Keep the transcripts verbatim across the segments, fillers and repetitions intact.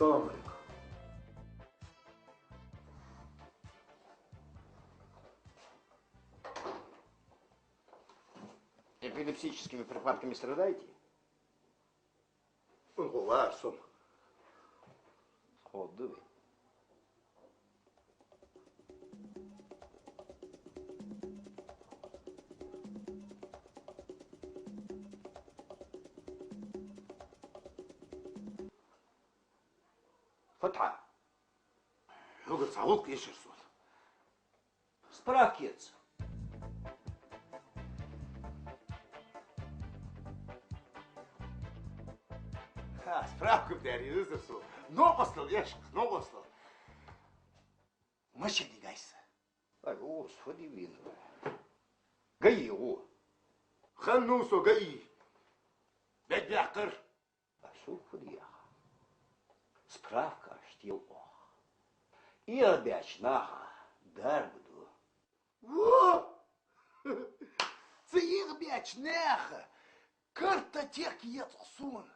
Салам алейкум. Эпилептическими припадками страдаете? Ой, гӀо вар сона. Сходу вы. Фатхьа. Хьогара цхьа гӀулакх эшар сона. Справка эца. Ха, справка дар езар со. Новкъостал эш, новкъостал. Машина гайса. Ай, о, сходи вин. ГАИ гӀо. Ханну со ГАИ. Бед бяхкар. А сога фу дехар? Справкаш тел оаха. ЭгӀабаьча наха дарба ду. Во! Цу эгӀабаьча наха картотека ецкъ сона.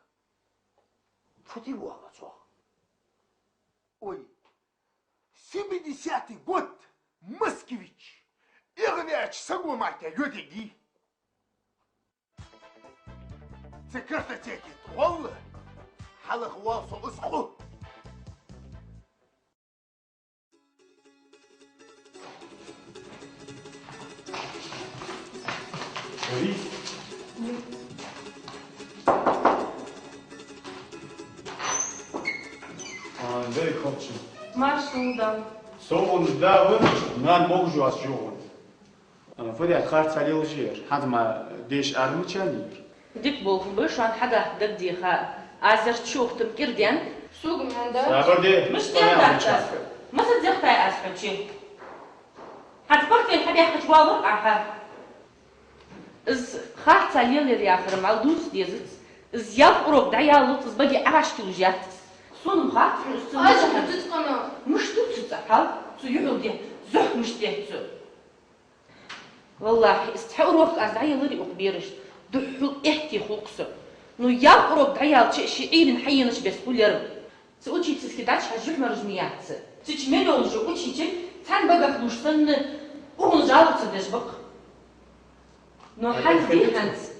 Фу де воалла цох? Ой, семидесятый год, Москвич. ЭгӀабаьча саго мара йодиги. Цу картотеке тӀа гӀолла, хьалха воал со из ху. Ри? А, дай хопчи. Марш, Сулдан. Со вон ждал, нан могу жуас жугъун. Фу даьд, харц хьалелаш яр? ХӀанз ма деш армачан яр? Дика болх ба шоана хьадаккха дагадеха. Аз яр чухтам кӀирден. Сога ма аьнда. Сабар де. Мишта ден дац аз? Масса зехтай аз хьо чи? ХӀанз портфель хьабаьккхача валар Ӏа хьа. Из харц хьалелаяр яхар мал дувца дезац. Из ялх урок дӀаяллалца из баге Ӏаваш килуш яц. Сона-м хац, хьона из ца... Аз мишта ду цу цӀа хьал? Цу юхьал де, зохь мишта дет цу? Валлахьи, из цхьа урок аз дӀаяларе укх берашта, духхьал эттехулкх со. Ну, ялх урок дӀаялча а ший Ӏуйрийна хьаенаш бес хул ер. Цу учительски дӀачухьа жуьхьмараш ма яц. Цу чу мел йолаш йола учитель цхьан багах луш санна, укхунна жалоба ца деш ба-кх. Но хӀанз дий хӀанз?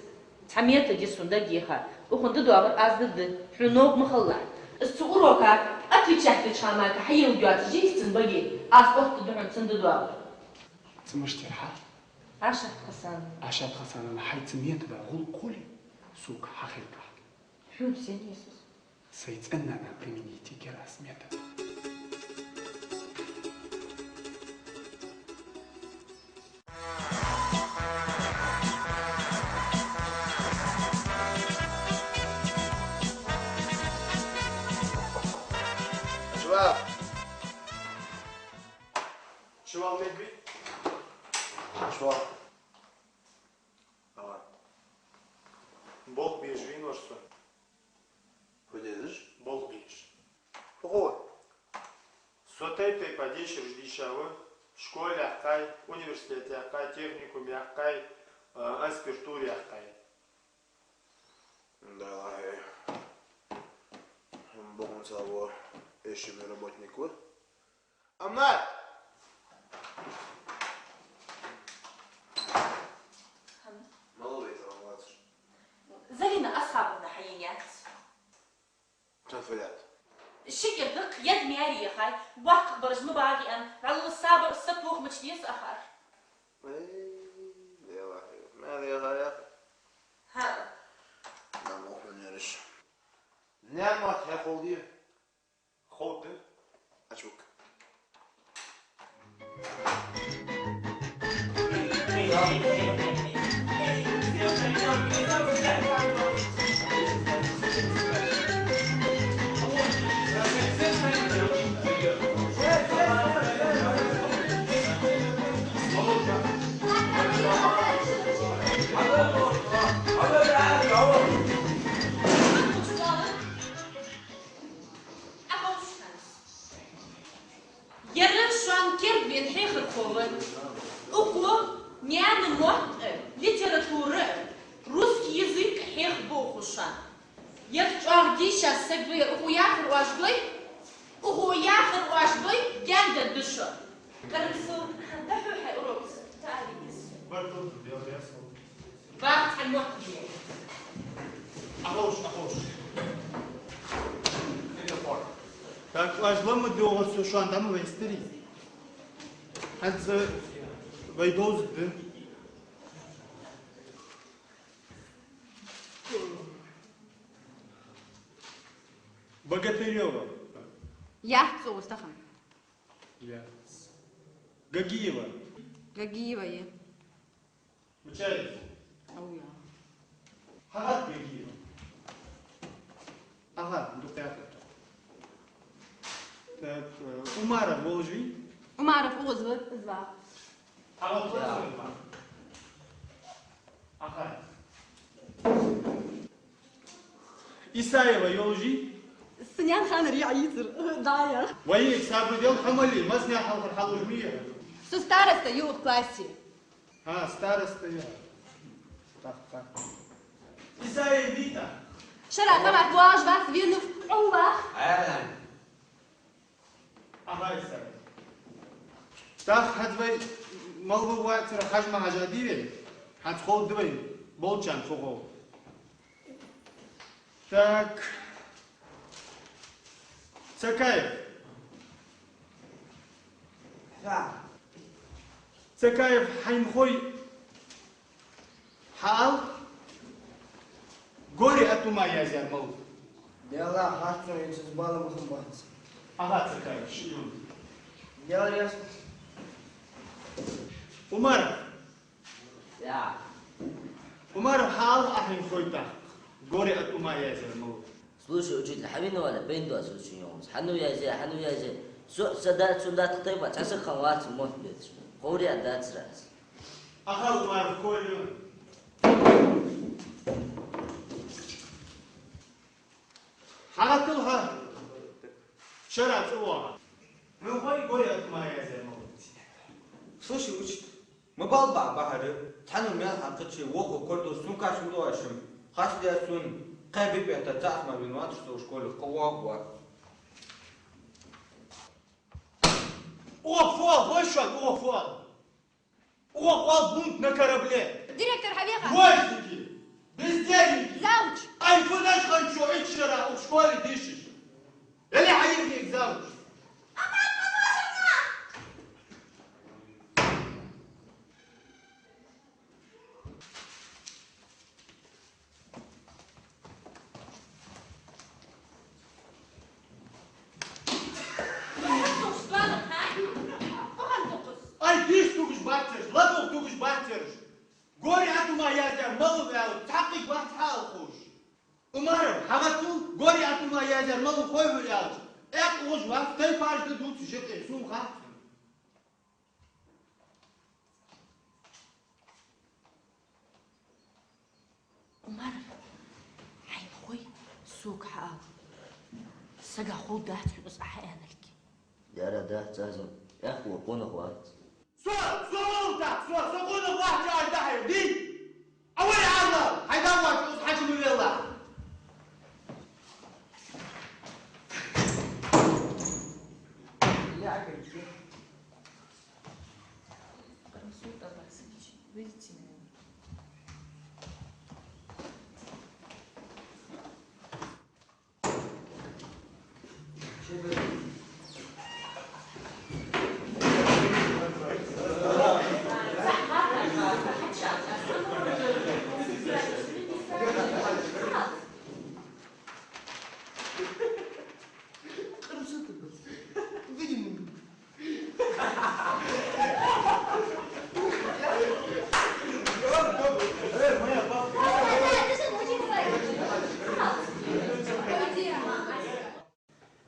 Цхьа метод я сона дагадеха. Укхун да доагӀар аз да да. Хьона новкъа ма хилалахь. Из цу урока отвечать деча хана мара хьаелла йоацаш йий из цун баге? Аз оттаду хьона цун да доагӀар. Цу мишта яр хьа? Ашат Хасановна. Ашат Хасановна, хьай цу метода гӀулакх хуле, сога хьахилда. Хьона сенна я из? Сай цӀен-нанна применить йир аз метод. Чувак! Чувак, медби? Чувак! Ага. Болх беш вийнавар со. Фу дезаш? Болх беш. Фу хой? Со тайп-тайпара дешараш дийшав, школа яьккхай, университет яьккхай, техникум яьккхай, а, аспирантура яьккхай. Да, лагье. Бокъонца ва, эшший работник ва. Амма! Хм. Мала вай салам лацаш? Зарина Асхабовна хьаенаяц. Цун фу даьд? Ши кӀира даккха ед маьре яхай, боккхагӀбараш ма багӀий аьнна, вӀалла сабар, сатохамаш деза ахар. Эй, Даьла хьехар, маьре яхай яхар. ХӀаа. Нана ма хьунераш. Наьна мотт хьехалдий? Ховда. Ачук. Ер шоана керда вена хьехархо ва. Укхо наьна мотт а, литература а, русский язык а хьехабу укхо шоана. Ер чӀоагӀа дийша саг ва ер, укхо яхар оаш дой? Оаш вай гаьна дадда шо. Карамсу, дӀахьо хьай урокаца, таӀаригис. Баркал, Даьла раьза хилва. Бах цхьан мотт де. Ахош, ахош. Так, оаш ламма доагӀар со шоана дӀа ма вестари. ХӀанз вай довзаргда. Богатырёва. Яц цо стахан. Яц. Гагиева. Гагиева я. Мучаев. Ау я. Хьагат Гагиева. Ага, дукха яхар. Так, э, Умаров волаш вий? Умаров укхаза ва, из вах. Хьагат Умаров. Аха. Исаева йолаш йий? Са наьна ханара яӀ йийцар. Да, я. Вай, сабар де, хӀама ле, массанахьа хьалхара хьалуш ма яр. Со староста я укх классе. А, староста я. Так, так. Исаев вита? Шера къамаьл боагӀаш вац, венав Ӏуллах. Ай. Ага, Исаев. Так, хӀанз вай мала ва вацара хьажа ма хьажадий вай. ХӀанз ховргда вай болчарна фу хов. Так. Цакаев. Да. Цакаев, хьайна хой хьаала, горе от ума язъяьр малав? Даьлах харцо, из бала махам бац. Ага, Цакаев, ши юн. Даьла раьза. Умаров. Я. Умаров, хьаала, хьайна хой тӀаккха, горе от ума язъяьр малав? Слушай, учитель, хьавена вала, байна доацар цун йоамас. Хьанна язъяь, хьанна язъяь. Со, са да, цун да тхтайба, цхьа саг хинна вац мотт беташ. Ховре а дацар аз. Ахал Умаров, кхоъ ю. Хьагатал хьа. Шера цӀавоагӀа. Хьайна хой горе от ума язъяьр малав? Слушай, учитель, ма бала баха бахьара, цхьанне мел хьакхача, вокхо кордо сункаш ма доашим, хас дер сун, кхаь бипӀетта цаӀ мара вина вац со школе, кхы воагӀа. О, фу оал, вай шоана, о, фу оал. О, оал, бунт на корабле. Директор, хьавеха. Двоечники, бездельники. Завуч. Ай, фу наш ханчо иччара у школе дишиш. Или хьаихи завуч. Ай, деш тугаш бацараш, латох тугаш бацараш. Горе от ума язъяьр малав аьлча, цхьаккха вац хьаала ховш. Умаров, хьагатал, горе от ума язъяьр малав хой хьона аьлча, экъ уж вац, тайпаш да дувцаш житӀе, сона хац. Умаров, хьайна хой, сога хьаала. Сага ховргдац хьона из Ӏа хьааьннилга. Дера дац аз, экъ ва, къонах вац. Со, со волтах, со, со къонах вац аьлча дӀахьо, дий? Ӏа вай Ӏа ала, хьай да воацаш, из хьача ма велла.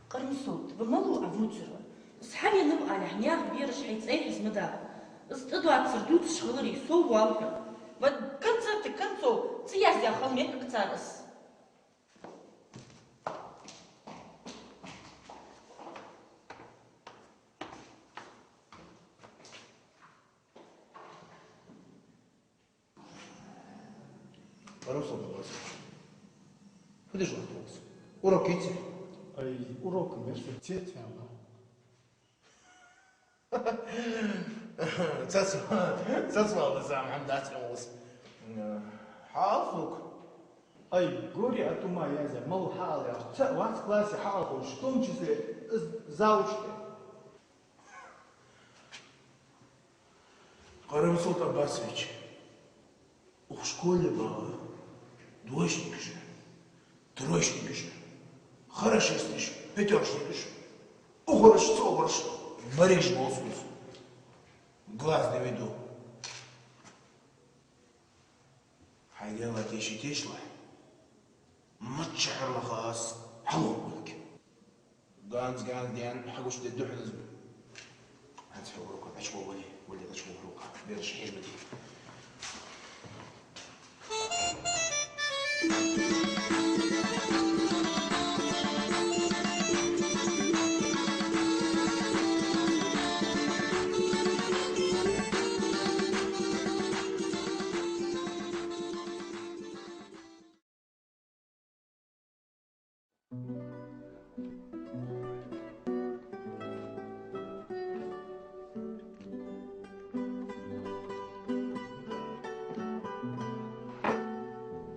Къармсут, ва малав Ӏа вувцар? Из хьавенав алехь, наьха бераш хьай цӀай хьийза ма дагӀа. Из тӀадоацар дувцаш хиларе, сов воалл хьо. Ва конце-то концов, цӀи яздаь хила мегаргдацар из. Баров со, баров со. Фу деш вахт вокс? Урок йиций? Ай, урок мерсер цецвян ба. Цац-, цац вала зама хӀама дац хьона укхаза. Хьаалхалга. Ай, горе от ума яздаь, малав хьаалхалга. Цаӏ вац классе хьаалхалгаш, в том числе завуча тӏа. Къарамсултӏан Аббасович, укх школе багӏа двоечникаш, троечникаш, хорошисташ, пятёчникаш, ухараш, цаухараш марийш болсуз. Глаз на виду. Хьай дела теший тешалахь, маччахьара лаха аз хьалхаргболга. Ганз-ганз дена хьагучадергда хьона из. Хьанца хьо урока дӏачубовле, вале дӏачубовле урока. Бераш хьежа ма де.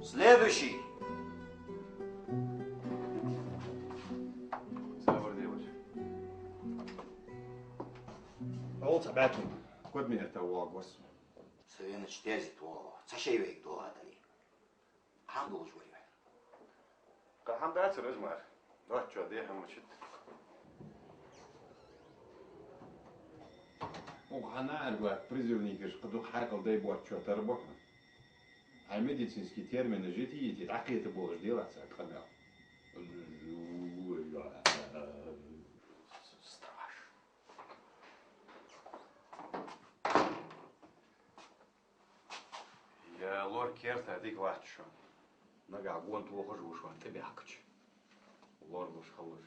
Следующий. Сабар де, вач. Оал цхьа баьтун. Код мехта вагос. Савенач тезит вагос. Цхьа шей вейг дола дали. Хьан долаш вари вай? Кхы хьан дацар из мара? Доацачоа дехьа мачит. Укх хьан аргват призывникаш кхы дукха хьаькъал дай боацачоа тара бу хьона. Хьай медицинский терминаш йита-йита, дӏакхета болаш делац цар къамаьл. Страж. Я лор керта дика латт шоана. Нагахь гон тохаш ва шоана тӏабаьхкача. Лор луш хилалаш.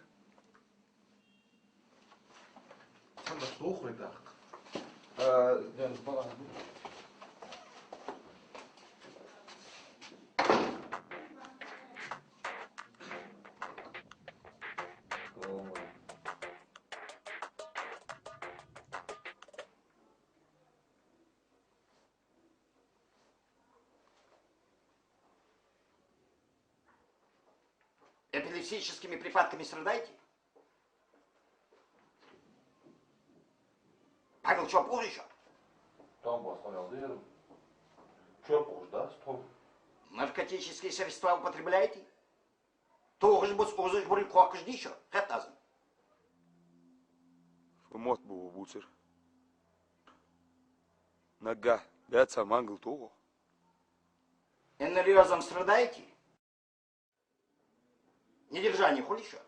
Цхьанна тохарг даккха. А, ден бала. Эпилептическими припадками страдаете? Павел, чоп ухаш ещё? Там вас понял, дыр. Чоп ухаш, да, стоп. Наркотические средства употребляете? Тохаш бус узаш бурик хоккаш дийшо, хет аза. Фу мотт бу бувцар? Наггахь баьца мангал тоху. Эннериозом страдаете? Недержание хул ещё?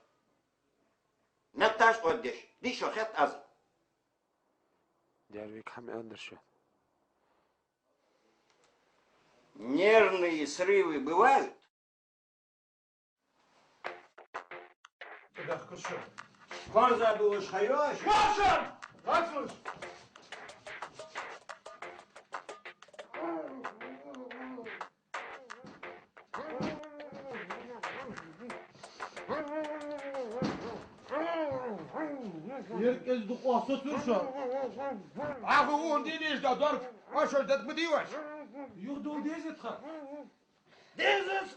Метташ отдеш, дийшо, хет аза. Дервик хьам эндерша. Нервные срывы бывают? Кхарза дулаш хайош? Маша! Лацуш! Еркез дукъо соцур шо. Аху вон динеш да дорг. Ашо дат ма диваш. Юх дул дезет ха. Дезес.